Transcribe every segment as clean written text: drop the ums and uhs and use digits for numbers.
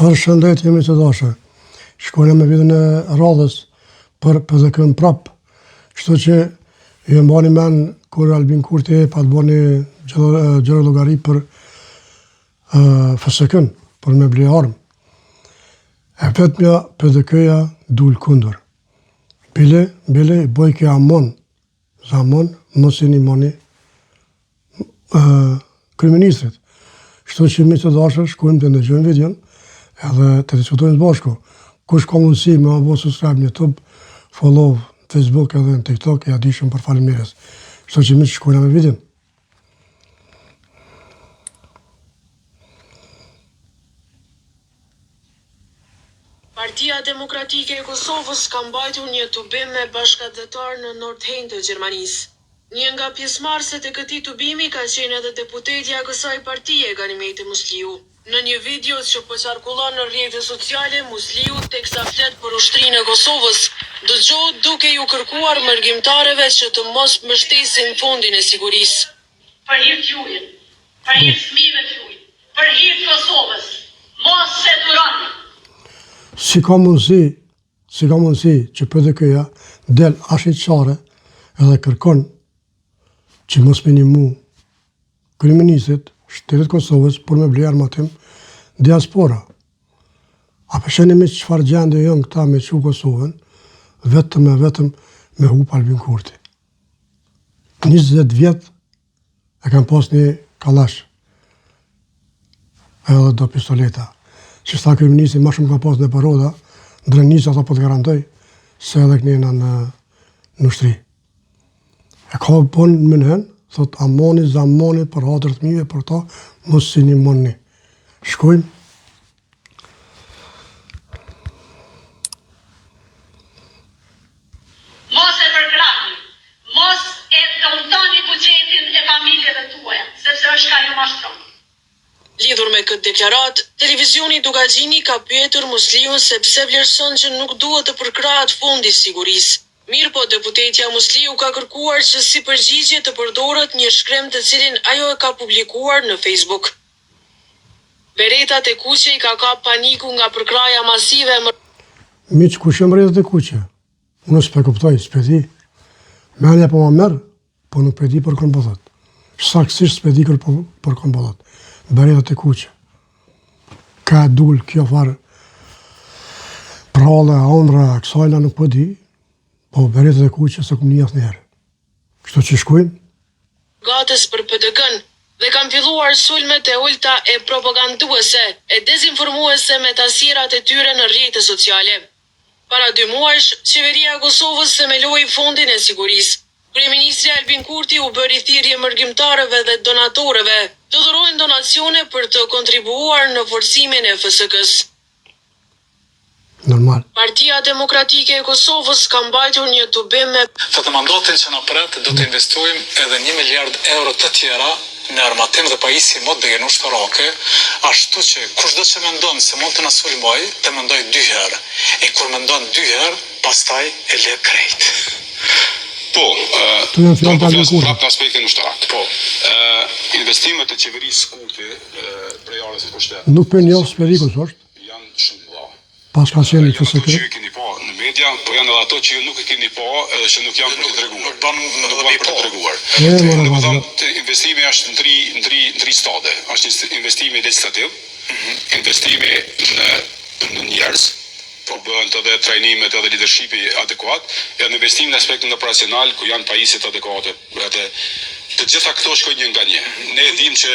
Përshëndetje miq të dashur. Shkojna me videon e radhës për PDK-në prap. Kështu që ju e mbani men kur Albin Kurti pat bo një xhirollogari për FSK-në, për me ble armë. E vetmja PDK-ja dul kundër. Bile, bile, bojke amon Zamon, mos i nimoni kryeministrit. Kështu që miq të dashur, shkojmë të ndëgjojmë videon edhe të diskutojmë së bashku. Kush ka mundësi me ma bo subscribe në YouTube, follow në Facebook edhe në TikTok, ja di shumë për faleminderit. Kështu që miq shkojmë me videon. Partia Demokratike e Kosovës ka mbajtur një tubim me bashkatdhetarë në Nordheim të Gjermanisë. Një nga pjesëmarrëset e këtij tubimi ka qenë edhe deputetja e kësaj partie, Ganimete Musliu. Në një video që po qarkullon në rrjete sociale, Musliu teksa flet për ushtrinë e Kosovës, dëgjohet duke iu kërkuar mërgimtarëve që të mos mbështesin Fondin e Sigurisë. Për hir t'jujit, për hir t'fëmijëve t'juj, për hir t'Kosovës, mos e duroni! Si ka mundësi, si ka mundësi që PDK-ja del ashiqare edhe kërkon që mos me nimu kryeministrit shtetit Kosovës për me ble armatim diaspora. A po shihni me çfarë gjendje janë këta me çu Kosovën, vetëm e vetëm me hup Albin Kurti. 20 vjet e kam pas një kallash edhe do pistoleta. Që tha kryeministri ma shumë ka pas në paroda, Drenica ata po të garantoj se edhe kënena në, në ushtri. E ka bon në München, thot amoni, zamoni për hatër të fëmijëve, për ta, mos si nimoni. Shkojmë, Mos e përkrahni, mos e dëmtoni buxhetin e familjeve tuaja, sepse është ka ju mashtron. Lidhur me këtë deklaratë, televizioni Dukagjini ka pyetur Musliun se pse vlerëson që nuk duhet të përkrahet Fondi i Sigurisë. Mirëpo, deputetja Musliu ka kërkuar që si përgjigje të përdoret një shkrim të cilin ajo e ka publikuar në Facebook. Beretat e kuqe i ka kap paniku nga përkrahja masive e. Miq kush janë beretat e kuqe? Unë s'pe kuptoj, s'pe di. Menja po ma merr, po nuk pe di për kon po thot. Saktësisht s'pe di për po, për kon po thot. Beretat e kuqe. Ka dul kjo farë prallë, ëndrra, kësajna nuk po di, po beretat e kuqe s'e kom ni asnjëherë. Kështu që shkojmë. Gatës për PDK-në dhe kanë filluar sulmet e ulëta e propaganduese e dezinformuese me tastierat e tyre në rrjete sociale. Para dy muajsh, Qeveria e Kosovës themeloi Fondin e Sigurisë. Kryeministri Albin Kurti u bëri thirrje mërgimtarëve dhe donatorëve të dhurojnë donacione për të kontribuuar në forcimin e FSK-së. Normal. Partia Demokratike e Kosovës ka mbajtur një tubim me. Thotë në mandatin që na pret do të investojmë edhe një miliard euro të tjera në armatim dhe pajisje moderne ushtarake, ashtu që kushdo që mendon se mund të na sulmojë, të mendojë dy herë. E kur mendon dy herë, pastaj e lë krejt. Po, Këtu janë unë fjalët po e Albin flas Kurtit. prapë në aspektin ushtarak. Po. Investimet e qeverisë Kurti prej ardhjes në pushtet Nuk pe njoh, s'pe di kush është. Janë shumë të mëdha. Paska qenë Janë ato FSK. që ju i keni pa në media, po janë edhe ato që ju nuk e keni pa edhe që nuk janë për të treguar. Nuk ban Nuk edhe ban me i për të pa. treguar. E more Domethënë, valla. investimi është në tri, në tri, në tri stade. Është një investimi legjislativ, investimi në në njerëz, po bëhen edhe trajnimet edhe leadershipi adekuat, edhe investimi në aspektin operacional ku janë pajisjet adekuate. Edhe të gjitha këto shkojnë një nga një. Ne e dimë që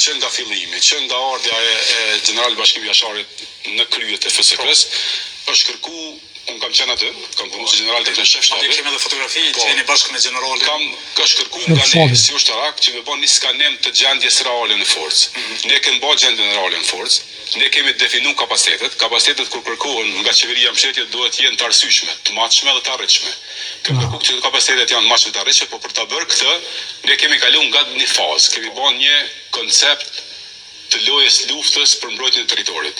që nga fillimi, që nga ardhja e, e Gjeneral Bashkim Jasharit në krye të FSK-s, është kërku, unë kam qenë aty, kam punu si gjeneral drejtor shef Madje shtabi. kemi edhe fotografi Po, që jeni bashkë me gjeneralin. kam është kërku Shef nga ne shtabi. si ushtarak që me bë një skanim të gjendjes reale në forcë. Ne kemi bë gjendjen reale në forcë, ne kemi definu kapacitetet, kapacitetet kur kërkohen nga qeveria mbështetje duhet të jenë të arsyeshme, të matshme dhe të arritshme. Kemi kërku që kapacitetet janë matshme të arritshme, po për ta bërë këtë, ne kemi kalu nga një fazë, kemi bë një koncept të lojës luftës për mbrojtjen e territorit.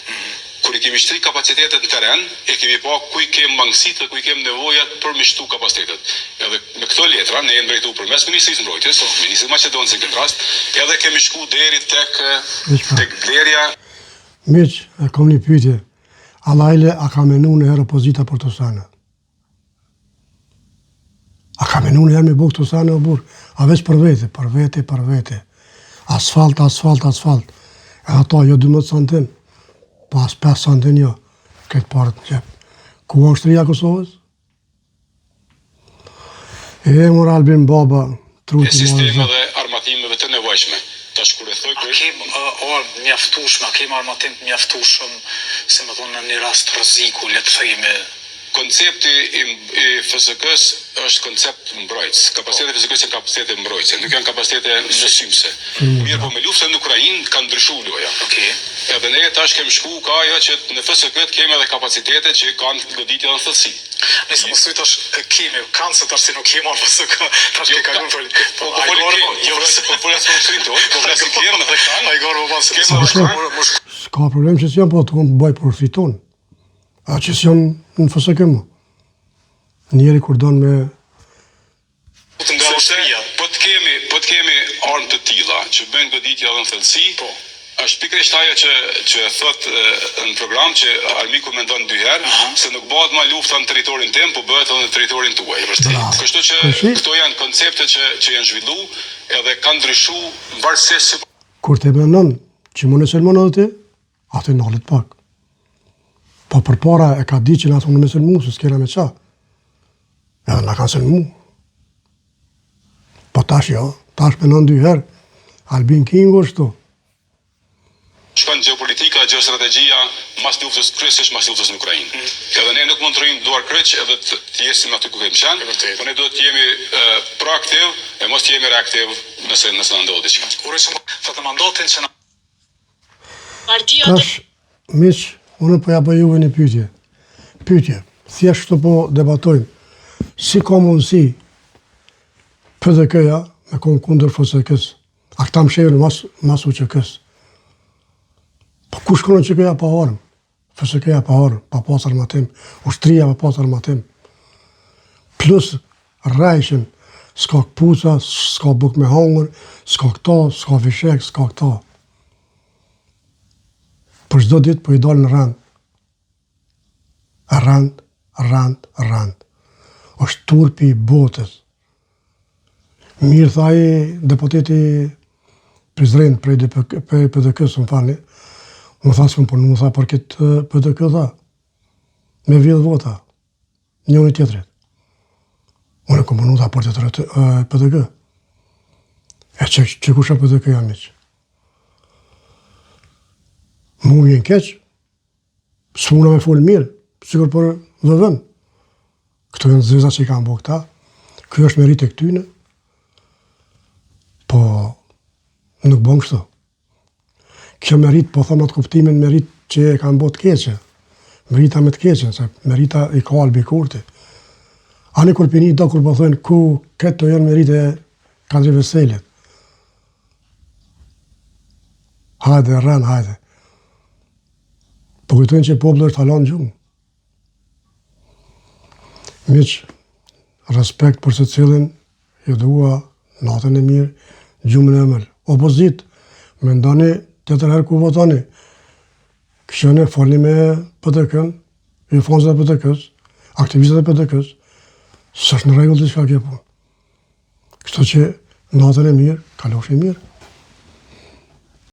Kur i kemi shtri kapacitetet në terren, e kemi pa ku i kem mangësitë dhe ku i kem nevojat për mi shtu kapacitetet. Edhe me këto letra ne jemi drejtu përmes Ministrisë Mbrojtjes, Ministrit Maqedonci në këtë rast, edhe kemi shku deri tek Veç pak. tek blerja. Miq, e kom një pyetje. Allajle, a ka menu një herë opozita për këto sene? A ka menu një herë me bo këto sene o burrë? A veç për vete, për vete, për vete. Asfalt, asfalt, asfalt. Edhe ato, jo 12 santim, po as 5 santim jo. Këtë paret në xhep. Ku është ushtria e Kosovës? E mor Albin Baba, truti e sistemeve armatimeve të nevojshme. Tash kur e thoj A kem armë të mjaftueshme, a kem armatim të mjaftueshëm, si me thonë në një rast rreziku, le të themi? Koncepti i i FSK-së është koncept mbrojtës. Kapacitetet e FSK-së janë kapacitete mbrojtëse, nuk janë kapacitete mësymëse. Mirëpo me luftën në Ukrainë ka ndryshu loja. Edhe ne tash kemi shku ka ajo që në FSK të kemi edhe kapacitete që kanë goditje edhe në thellësi. Nëse mos thuj tash kemi, kanë se tash ti nuk je ma në FSK, tash ke kalu për po po foli kemi, jo po po flas për ushtrinë tonë, po flas kemi dhe kanë. Ai gorë po pas. Kemi dhe kanë. S'ka problem që s'jam, po të bëj për ushtrinë tonë. A që s'jam në FSK më. Njeri kur don me nga ushtria. Po të kemi, po të kemi armë të tilla që bëjnë goditje edhe në thellësi, po. Është pikërisht ajo që që e thotë në program që armiku mendon dy herë se nuk bëhet ma lufta në territorin tim, po bëhet edhe në territorin tuaj. Kështu që këto janë koncepte që që janë zhvillu edhe kanë ndryshu varësisht si Kur të mendon që mund e sulmon edhe ti, aty nalet pak. Po përpara e ka di që na thonë me sulmu, se s'kena me qa. Edhe na kanë sulmu. Po tash jo, tash menon dy herë. Albin Kingu është tu. Shkon gjeopolitika, gjeostrategjia mas luftës, kryesisht mas luftës në Ukrainë. Mm. Edhe ne nuk mund të rrimë duarkryq edhe të, të jesim aty ku kemi qenë, po ne duhet të jemi proaktiv e mos të jemi reaktiv nëse nëse na ndodh diçka. Uroj që thotë mandatin që na Partia Tash, miq, unë po ja bëj juve një pyetje. Pyetje, thjesht kështu po debatojmë. Si ka mundësi PDK-ja me konë kundër FSK-s? A këta mshehën mas, mas UÇK-s? Po ku shkon UÇK-ja pa armë? FSK-ja pa armë, pa pas armatim, ushtria pa pas armatim. Plus rrejshën, s'ka këpuca, s'ka buk me hangër, s'ka këta, s'ka fishek, s'ka këta. Për çdo ditë po i dalin rend. Rend, rend, rend. është turpi i botës. Mirë tha ai deputeti Prizren prej DPK, prej PDK-së, më falni. Më tha s'kom punu, tha për këtë PDK, tha. Me vjedh vota. Njëri tjetrit. Unë kom punu, tha për të PDK. E që, që kush e PDK jam miq? Mu vjen keq, S'muna me folë mirë, sikur për VV-në. Këto janë zeza që i kanë bo këta. Kjo është meritë e këtyne. Po, nuk bon kështu. Kjo meritë, po thom atë kuptimin meritë që e kanë bo të keqe. Merita me të keqen, se merita i ka Albin Kurti. Ani kur pini do kur po thojnë ku këto janë meritë e Kadri Veselit. Hajde, rren, hajde. Po kujtojnë që populli është hala në gjumë. Miq, respekt për secilin, ju dua natën e mirë, gjumin e ëmbël. Opozitë, mendoni tjetër herë ku votoni. Këshone, folni me PDK-në, ju fansat e PDK-së, aktivistët e PDK-së, s'është në rregull diçka kjo punë. Kështu që natën e mirë, kalofshi mirë.